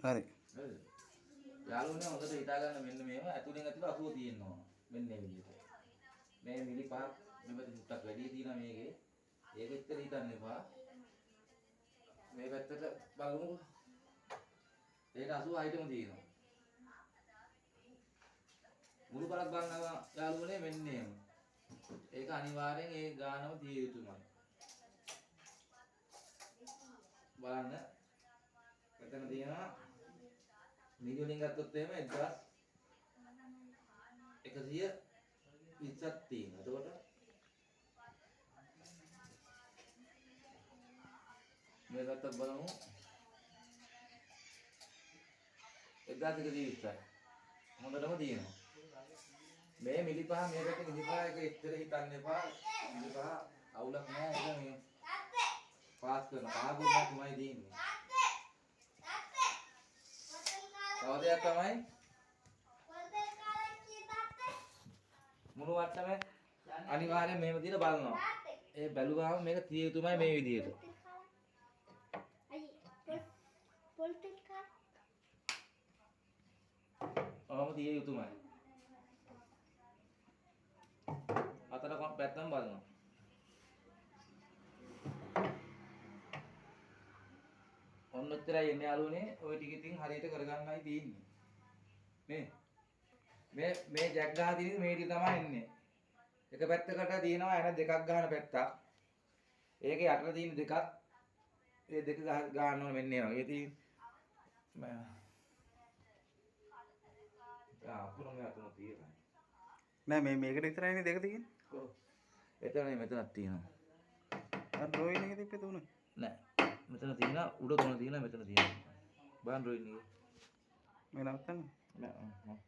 හරි. හරිද? යාළුවනේ හොඳට හිතා ගන්න මෙන්න මේව ඇතුලෙන් ඇතුළ 80 තියෙනවා. මෙන්න මේ විදිහට. මේ මිලි පහක් මේ පැත්තේ චුට්ටක් වැඩි තියෙනවා මේකේ. ඒක එච්චර හිතන්න එපා. මේ පැත්තට බලමුකෝ. ඒකට 86ටම තියෙනවා. මුළු පළක් බලනවා යාළුවනේ මෙන්න එහෙම. ඒක අනිවාර්යෙන් ඒ ගානම තිය යුතුමයි. බලන්න. මෙතන තියෙනවා මිලි වලින් ගත්තොත් එහෙම 1120ක් තියෙනවා. එතකොට මේ පැත්තත් බලමු. 1120යි. හොඳටම තියෙනවා. මේ මිලි පහ මේ පැත්තේ මිලි පහ එක එච්චර හිතන්න එපා. මිලි පහ අවුලක් නෑ. ඒක මේ පාස් කරන පහකුත් නෑ තුනයි තියෙන්නේ. තව දෙයක් තමයි මුළු වට්ටම අනිවාර්යෙන් මෙහෙම තියලා බලනවා. ඒ බැලුවාම මේක තිය යුතුමයි මේ විදිහට. ඔහොම තිය යුතුමයි. හතර පැත්තම බලනවා. ඔන්න ඔච්චරයි එන්නේ යාළුවනේ. ඔය ටික ඉතින් හරියට කරගන්නයි තියෙන්නේ. මේ මේ මේ ජැක් ගහ තියෙන්නේ මේ ටික තමයි එන්නේ. එක පැත්තකට තියෙනවා එන දෙකක් ගහන පැත්තක්. ඒකේ යටට තියෙන දෙකක්. ඒ දෙක ගහන්න ඕන මෙන්න ඒ වගේ. තියෙන ආ අපුන මේ අතුන තියෙනවා. නෑ මේ මේකට විතරයිනේ දෙක තියෙන්නේ. ඔව්. එතන නේ මෙතනක් තියෙනවා. අර ඩ්‍රොයින් එකේ තිබ්බේ තුන. නෑ. මෙතන තියෙනවා උඩ තුන තියෙනවා මෙතන තියෙනවා. බලන්න ඩ්‍රොයින් එකේ. මේ නවත්තන්න. නෑ.